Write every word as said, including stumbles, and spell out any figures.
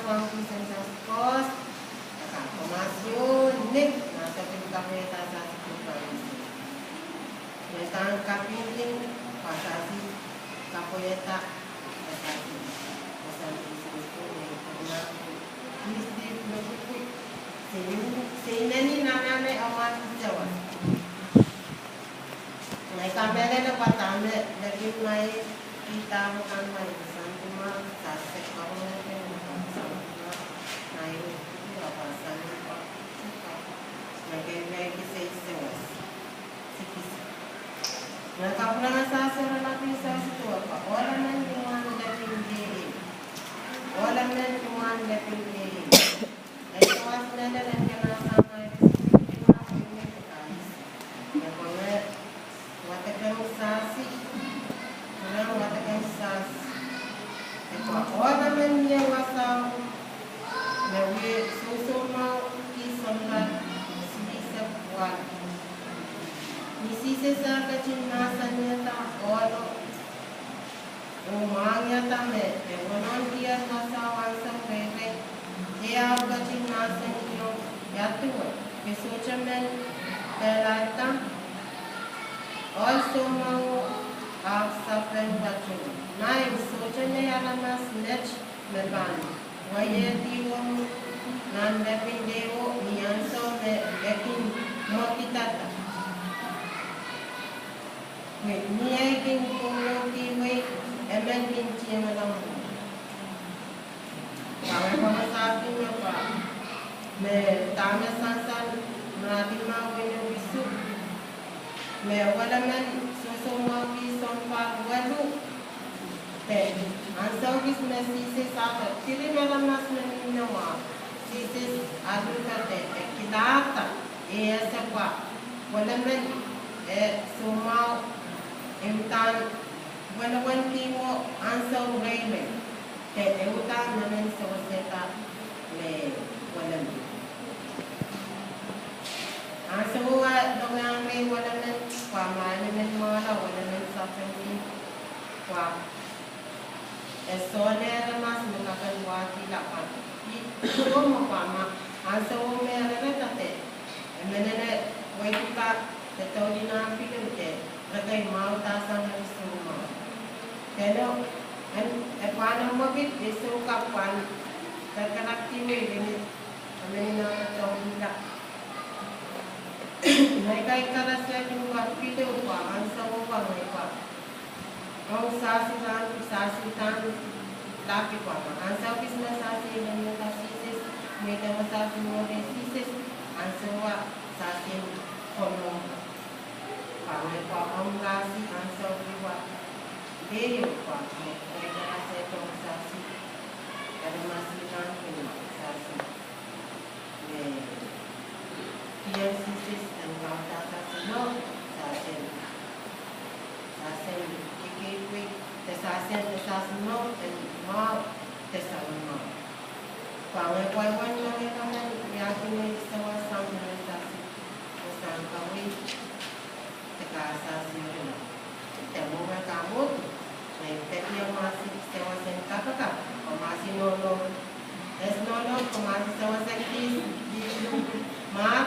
Wang kisen sasi kos, aka komasi oh nik, na sasi kapwaiada sasi kupaisi. Ngehi kan kapingkin, pwe sasi kapwaiada, pwe sasi, pwe sasi sisi ko ne kona, isti lokuku, se, se ineni nanane awan sewa. Ngehi kamehlele pwe dahme lepin mai, ih dahme kan mai, sanduma, sasi se kauneke, sanduma, nai, apa sanduma, ngehi kei, ngehi kisei sewas. Sikisi. Ngehi kapwurehng sasi ronapin sasi tuwaka, ohl emen ni mwahn lepin dehi. Ohl emen ni mwahn lepin dehi. Eri sewas mehlel en kena sang aire sisi kina, kina kais. Ngehi pwonge wadekeng sasi, pwurehng wadekeng sasi. Eri pwe ohl emen mie wasao, me wie sousou mwahu ki sounpar, sihsek walu. Ni Sises eh ketin mahsanihada ohlo, oh mwahngiada me e wonohn kier wasao ansou reirei, e ahpw ketin mahsanihong ia duwe, ke sohte men kehlailda? Ohl soumwahu ahpw sapeng patohwan, Maing, sohte nei aramas met me pahn waiehdi uhk nan lepin deho ni ansou me e kin mwekidada. Ni ei kin kohkohdi wei, emen kin tiengala mwo. Pwe ngehi pwonge sasi me pwa, me dahme sansal, me adimah wene wisu, me ohl emen sohsohmwahu ki sounpar walu, de ansou kis me Sises ahpw diren aramas me mihmi nan mwahu, Sises aluhkada, e kilangada, e ese pwa ohl emen e soumwahu, e uhdahn welewelikihmwo ansou reirei, de e uhdahn emen sewesehda me ohl emen. Ansou e longehiong ohl emen pwa ma e men mwahula, ohl emen sapengki pwa e sohte aramas me kak en wahkihla pwa. I sohte mwo pwa ma ansou me e rereda de e men ene wehkihla de doudi nan pidong de re kei mwahuda sang eri soumwahu. Dene en e pwahn mwekid e sou kapw pwahn kakarakdi wei, dene e men ene doudila. Ngehi kak karasekin pwa pidong pwa ansou pwa ngehi pwa ong sasi rahn, sasi rahn lahki pwa ma ansou kis me sasi lemehda Sises, me dene sasi mwohn Sises, ansou ah sasi en komour. Pwa ngehi pwa ong sasi ansou pwa ehu pwa ngehi karasekin ong sasi, eri ma sasi rahn kin sasi me pwehn Sises en kaunda sasi mwahu, sasi en, sasi en kikipwei, de sasi en, de sasi mwahu en mwahu, de sasi mwahu. Pwa ngehi pwa wen ngehi kamen wiahkin ei sewa sang me sasi, me sang kawei. De ka sasi rin. De mwo me ka mwo, me peki amasi sewa sang kapakap, amasi nohno. Es nohno, amasi sewa sang kis, kis, ma